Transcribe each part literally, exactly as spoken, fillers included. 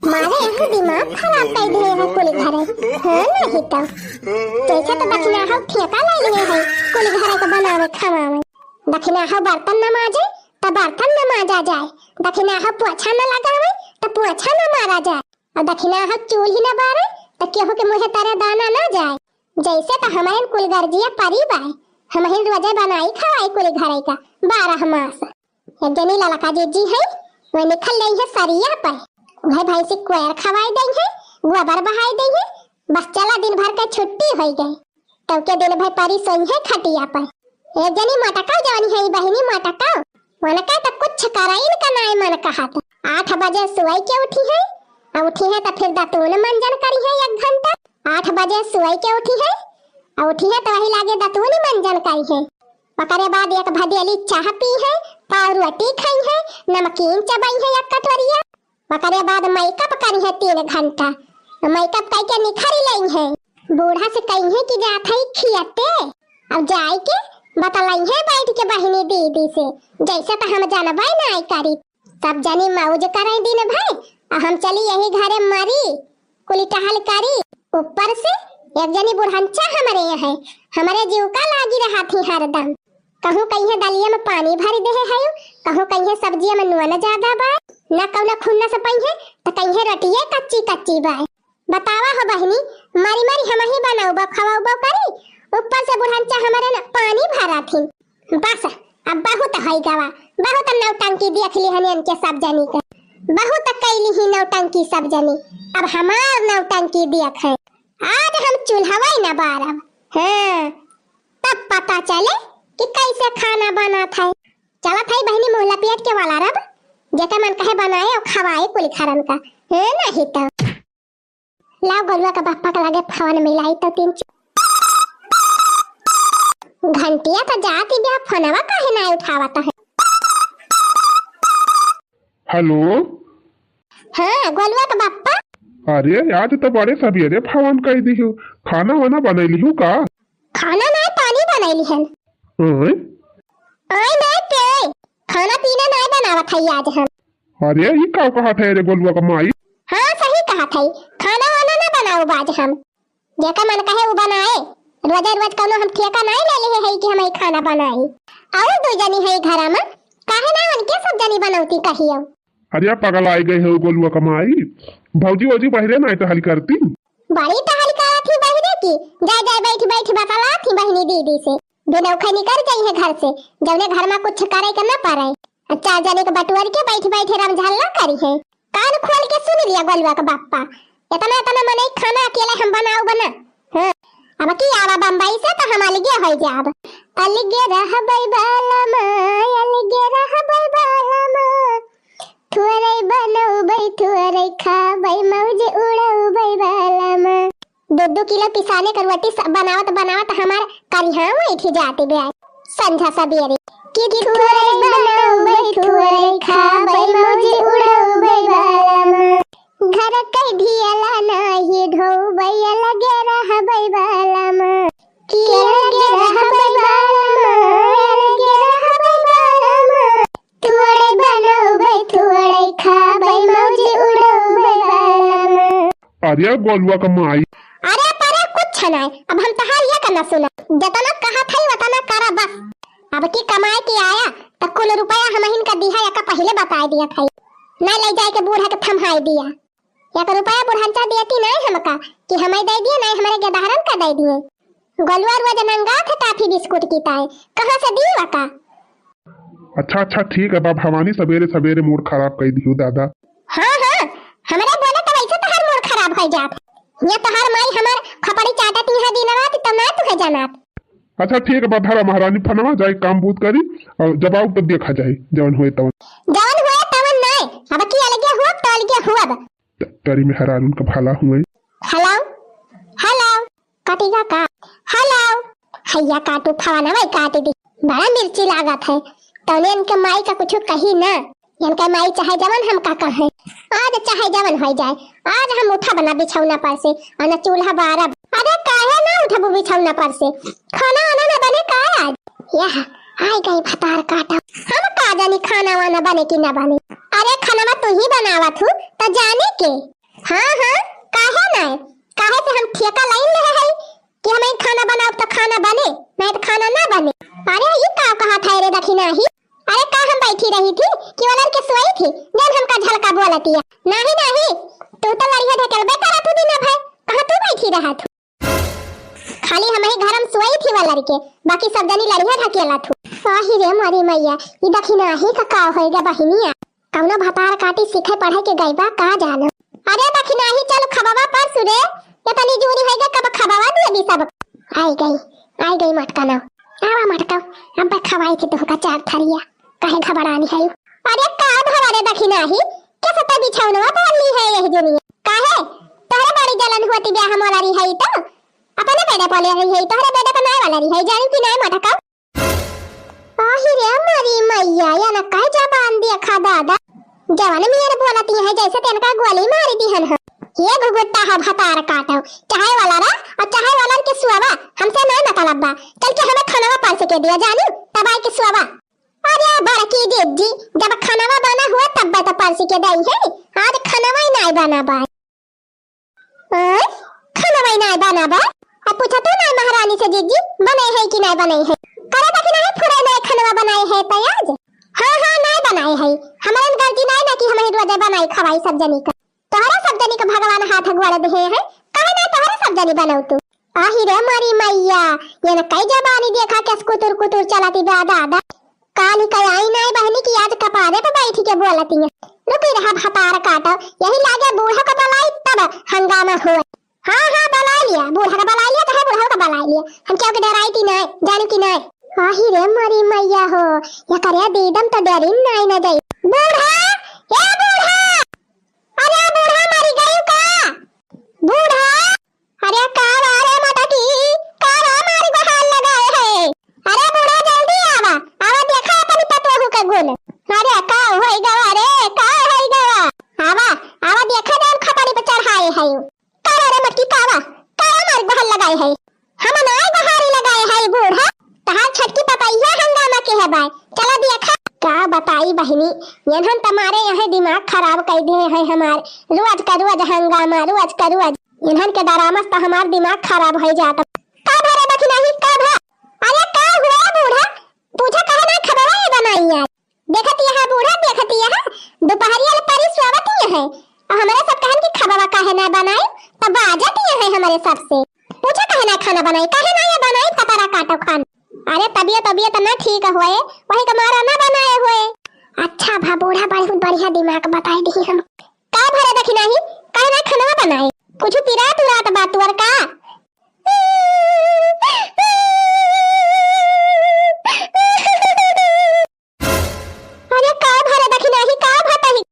मारे यहाँ दिमाग खराब कर दिए है कुल घरे। हाँ, नहीं तो जैसे तो दखिनाहा ठेका ले लिए है कुल घरे के बनावे खवावे। दखिनाहा बर्तन न माजे तो बर्तन न माजा जाए, दखिनाहा पोछा न लगावे तो पोछा न मारा जाए, और दखिनाहा चूल्ही न बारे तो केहू के मुँहे तरे दाना न जाए। जैसे तो हमहिन कुल गर्जिया परी बाय, हमहिन रोजे बनाई खवाई कुल घरे का बारह मास। एक जनी ललका जीजी है, वह निकल रही है सरिया पे। वह भैंसी कोयर खवाई दई है, गोबर बहाई दई है, बस चला दिन भर के छुट्टी होई गई। तब के दिन भर परी सोई है खटिया पे। एक जनी मटका जवानी है, ई बहिनी मटका, उनका तो कुछ कराइन का नाय मन कहत। आठ बजे सोई के उठी है, आ उठी है तो फिर दतून मंजन करी है एक घंटा। आठ बजे सोई के उठी है, आ उठी है तो वही लागे दतून मंजन करी है। ओकरे बाद एक भदेली चाह पी है, पाव रोटी खाई है, नमकीन चबाई है एक कटोरिया। ओकरे बाद मेकअप करी है तीन घंटा, मेकअप कई के निखरी लई है। बूढ़ा से कही है कि जात है खियते, अब जाए के बतलाई है बैठ के बहिनी दीदी से, जैसे तो हम जानबे नाय करी। सब जनी मौज करे दिन भर, आ हम चली यही घरे मरी, कुली टहल करी। ऊपर से एक जनी बुढ़ंचा हमरे यहाँ है, हमरे जीव का लागी रहा थी हरदम। कहूँ कहीं दलिया में पानी भर दे है, कहूँ कहीं सब्जिया में नून ज्यादा बा, न कौनो खुन्नस पइहे त कहीं रोटिये कच्ची कच्ची बा। बतावा हो बहिनी, मरी मरी हमही बनौबो खवौबो करी, ऊपर से बुढ़ंचा हमरे न पानी भरा थी। बस, अब बहुत होई गवा, बहुत नौटंकी देख ली हन इनके सब जनी के, बहुत कैली ही नौटंकी सब जनी, अब हमार नौटंकी देख है। आज हम चूल्हवै न बारब, हाँ, तब पता चले कि कैसे खाना बनत है। चलत है बहिनी मुँह लपेट के वाला रब, जेकर मन कहे बनाए और खवाए कुल घरन का, है नहीं तो। लाओ गोलुआ का बापा के लगे फोन मिलाई तो तीन चु-, घंटिया तो जाती बा, फोनवा काहे ना उठावत है? हेलो। हाँ, गोलुआ का बापा। अरे, आज तो बड़े सबेरे फोन कर दिहू, खाना वाना बनैलिहू का? खाना ना, पानी बनैली हन। ओए? ओए ना ते, खाना पीना ना बनावत है आज हम। अरे, ई का कहत है रे गोलुआ का माई? हाँ, सही कहत है, खाना वाना ना बनाउब आज हम। जेकर मन कहे उ बनाए, रोजे रोज कौनो हम ठेका नाई ले लिहे है कि हम ई खाना बनाई। और दू जनी है घरा में, काहे ना उनके सब जनी बनौती कहियो। अरे, पगलाइ गए हो गोलुआ का माई, भौजी वौजी बहिरे नाई टहल करती। बड़ी टहल करत ही बहिरे की, जाए जाए बैठ बैठ बतलात ही बहिनी दीदी से। बिनौखे निकर जाई है घर से, जौने घर में कुछ करे के न पड़े। चार जने के बटुअर के बैठ बैठ रमझल्ला करी है। कान खोल के सुन लिया गोलुआ के बापा, इतना इतना मनई खाना अकेले हम बनाउब ना। हाँ, अब की आवा बम्बई से तो हम अलगे हो जाब। अलगे रहबै बालमा, अलगे रहबै बालमा, थुअरै बनौबै, थुअरै खाबै, मौज उड़ौबै बालमा। दो दो किलो पिसाने के रोटी स-, बनावत बनावत हमार करिहा उठि जाती बे संझा सबेरे। कि थुअरै बनौबै, थुअरै खाबै, मौज उड़ौबै बालमा। घर कै ढियला नाहीं ढौबै, अलगे रहबै बालमा। कि अलगे रहबै बालमा, अलगे रहबै बालमा। थुअरै बनौबै, थुअरै खाबै, मौज उड़ौबै बालमा। अरे गोलुआ का माई। अरे परे कुछ नाय, अब हम तहार ये का न सुना। जतना कहत है वतना करा बस। अब की कमाए के आया त कुल रुपया हमहिन का दिहा, एका पहिले बताए दिया था। ना ले जाए के बूढ़ा के थम्हाई दिया। एक रुपया बुढ़ंचा देती नाय हमका कि हमें दे दिए, नाय हमारे गेदहरन का दे दिए। गोलुआ रोज नंगा थे टाफी बिस्कुट की ताई, कहाँ से दी वका? अच्छा, अच्छा, ठीक है बा भवानी, सबेरे सबेरे मूड खराब कर दियो दादा। हाँ, हाँ, हमरे बोले तो वैसे तोहार मूड खराब हो जात। ये तोहार माई हमार खपड़ी चाटत यहाँ दिन रात, तो ना तुहे जनात। अच्छा, ठीक है बा, धरा महारानी फनवा, जाए काम बूत करी, और जब आऊ तो देखा जाए, जवन होए तवन। जवन होए तवन नाय, अब की अलगे हुआ तो अलगे हुआ बा। त-, तरी में हरान उनका भला हुए। हेलो, हेलो, कटेगा का? हेलो, हैया काटू, फोनवा काट दी। बड़ा मिर्ची लागत है, तौने इनके माई का कुछ कही ना। इनके माई चाहे जवन हम का कहे, आज चाहे जवन हो जाए, आज हम उठब ना बिछौना पर से, और ना चूल्हा बारब। अरे काहे ना उठबू बिछौना पर से? खाना वाना ना बने का आज? यह आई गई भतार काटा। हम का जानी खाना वाना बने कि ना बने। अरे खाना तू ही बनावत हू त जाने के। हाँ हाँ, काहे ना, काहे से हम ठेका लाइन ले है कि हम ही खाना बनाओ तो खाना बने, नहीं तो खाना ना बने। अरे ये का कहा था रे दखिनाही? अरे का हम बैठी रही थी कि वलर के सोई थी, जब हमका झलका बोलतिया। नाही नाही, तू तो लड़िया ढकेलबे करत हू दिन भर, कहाँ तू बैठी रहत हू? खाली हम ही घर में सोई थी वलर के, बाकी सब जनी लड़िया ढकेलत हू। आही रे मोरी मैया, ई दखिनाही का का होई गे बहिनिया? कौनो भतार काटी सीखे पढ़े के गई बा का जानो। अरे दखिनाही चल खबवा परसु रे, ये तनी जूरी होई गे कब खबवा दिए भी सब। आई गई, आई गई मटका ना। आवा मटका, अब खवाई थी तुहका चार थरिया, काहे घबरानी है? अरे का भवा रे दखिनाही, कैसे तो बिछौनवा पड़ली है यही दुनिया? काहे? तोहरे बड़ी जलन हुआ ती ब्याह वाला रही है तो? अपने बेडे पले रही है, तोहरे बेडे तो नाय वाला रही है, जानी कि नाय मटका? आही रे मोरी मैया, या न कह जबान देखा दादा। जवन मेर बोलती है जैसे तेनका गोली मारी दिहन ह। ये घुघुट्टा ह भतार काटो। चाहे वाला रा, और चाहे वाला के सुआवा, हमसे ना मतलब बा। चल के हमें खानवा परस के दिया जानी, तब आई के सुआवा। अरे बड़की दीदी, जब खानवा बना हुआ तब तो परस के दई है, आज खानवा ही नाय बना बा। आय, खाना वाई नाय बना बा? अब पूछा तू नाय महारानी से जीजी, बने है कि नाय बने है? करे देखी नाय फुरे नाय खानवा बनाए है त आज? हाँ, हाँ, नाय बनाए है। हमरन गलती नाय ना कि हम ही रोजे बनाई खवाई सब जनी का। तोहरा सब जनी का भगवान हाथ गोड़ दे है, काहे नाय तोहरा सब जनी बनाऊ तू? आही रे मारी मैया, ये न कई जबानी देखा कैस कुतुर कुतुर चलती बा दादा। काली का आई नाय बहनी की आज कपारे पे बैठी के बोलती है। रुकी रहा भतार काटो, यही लागे बूढ़ा का बलाई तब हंगामा हुआ। हाँ, हाँ, बलाई लिया, बूढ़ा का बलाई लिया, चाहे बूढ़ा का बलाई लिया। हम क्यों के डराई थी नाय, जानी कि नाय। आही रे मारी मैया हो, या करे दीदम तो डरी नाय न जाई। बूढ़ा, ए बूढ़ा, अरे बूढ़ा मरी गई का? बूढ़ा, अरे का बा रे मटकी, का बा मारी बहार लगाए है? अरे बूढ़ा जल्दी आवा, आवा देखा अपनी पतोहू के गुण। अरे का होई गवा रे, का होई गवा? आवा, आवा देखा जान खपड़ी पे चढ़ाए है। का बा रे मटकी का बा, का बा मारी बहार लगाए है? हम नाय बहारी लगाए है बूढ़ा, तहार छटकी पतैया हंगामा के है बाय। चला देखा। का बताई बहिनी, इन्हन तमारे यहाँ दिमाग खराब कर दिए है हमार। रोज का रोज हंगामा, रोज का रोज। इन्हन के डरामस त हमार दिमाग खराब हो जात। का भरे बखिनाही, का भा? अरे का हुआ बूढ़ा? पूछा काहे ना खबरा ये बनाई यार। देखत यहाँ बूढ़ा, देखत यहाँ दोपहरिया ले परी सोवत यहाँ है। और हमारे सब कहन कि खबवा काहे ना बनाई, तो बाजत यहाँ है हमारे सबसे। पूछा काहे ना खाना बनाई, काहे ना ये बनाई पतरा काटो खान। अरे तबियत, तबियत ना ठीक होए, वही का मारा ना बनाए होए। अच्छा भा बूढ़ा, बहुत बढ़िया दिमाग बताई दी हम। का भरे दखिनाही, काहे ना खाना बनाई? कुछ पिरात उरात बात वर का? अरे का भरे दखिनाही, का भतही?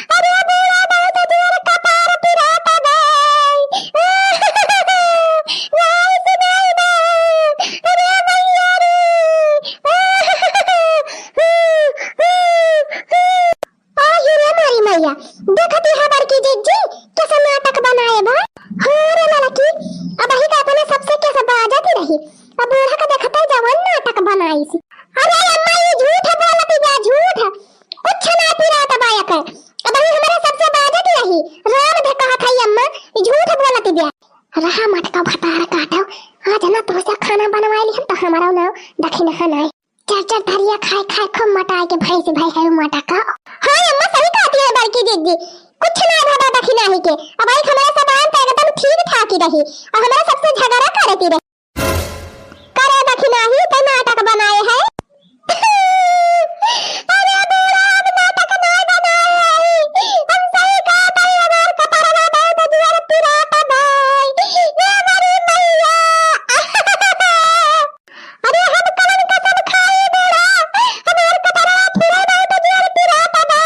अरे बूढ़ा बहुत जोर कपार पिरात बाई। नाई सुनाई बा। अरे मैया रे। आही रे मारी मैया, देखत यहाँ बड़की जिज्जी कैसे नाटक बनाए बा। हाँ रे लड़की, अब ही का अपने सबसे कैसे बाजत रही। अब बूढ़ा का देखते जवन नाटक बनाइस। अरे अम्मा, ये झूठ बोलत बा, झूठ। कुछ ना पिरात बा एकर। अब ही हमारे सबसे बाजत रही। राम धे कहत है अम्मा, ये झूठ बोलत बा। रहा मटका भतार काटो, आज ना तोसे खाना बनवाई ली हम तो हमारा नाव दखिनहा नाय। चार चार थरिया खाए खाए खूब मोटाए के भैंस भई है मोटा का। हाँ अम्मा, सही कहती है बड़की दीदी, कुछ ना भवा दखिनाही के। अब आई हमारे सब आन तो एकदम ठीक ठाक ही रही, और हमारे सबसे झगड़ा करती रही। करे दखिनाही के नाटक बनाए है। अरे बूढ़ा, अब नाटक ना बनाए है, हम सही कहत है, हमार कपड़वा बहुत जोर पिरात बाई। ए हमारी मैया। अरे हम कवन कसम खाई बूढ़ा, हमार कपड़वा फिरे बहुत जोर पिरात बा।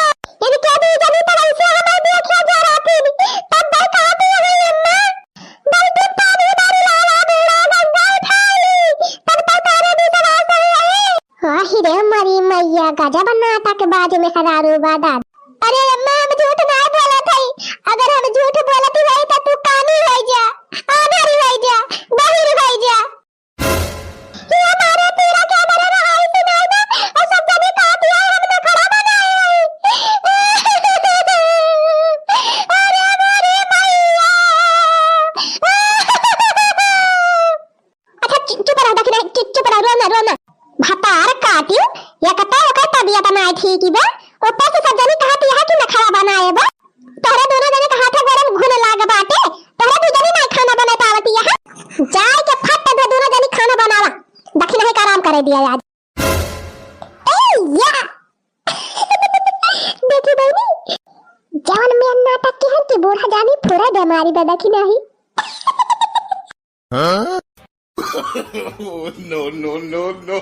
इनके दी जनी तो वैसे हमार देखे जरा फिर, तब बरसात हुई अम्मा। गलती पानी बारी लाला बूढ़ा गंगा उठाई, तब तो तारे विश्वास हुई। आही रे मरी मैया, गजब नाटक बाज में हरारू बा दादा। अरे अम्मा, हम झूठ ना बोलत हई, अगर हम झूठ बोलत हई त तू कानी होइ जा, आन्हरी होइ जा, बहिर होइ जा। ये मारे पीरा के हमरे रहाई सुनाई दे, और सब जने कहत है हम नखरा बनाए हई। अरे मोरे मैया। अच्छा, चु-, चुप रह, दखिना, चु-, चुप रह, रो ना, रो ना। भतार काटियो, या कता ओकर तबियत नाय ठीक बा, ऊपर से सब जनी कहत यह कि नखरा बनाए बा। तोहरे दोनों जनी के हाथे गोड़े में घुन लाग बाटे, तोहरे दू जनी नाय खाना बना पावत यह। जाए के फट दे दोनों जनी खाना बनावा, दखिना ही आराम करे दिया आज। ए या। देखी बहनी, जवन में नाटक के है कि बूढ़ा जानी पूरा बीमारी बा, दखिना ही। Huh? No, no, no, no.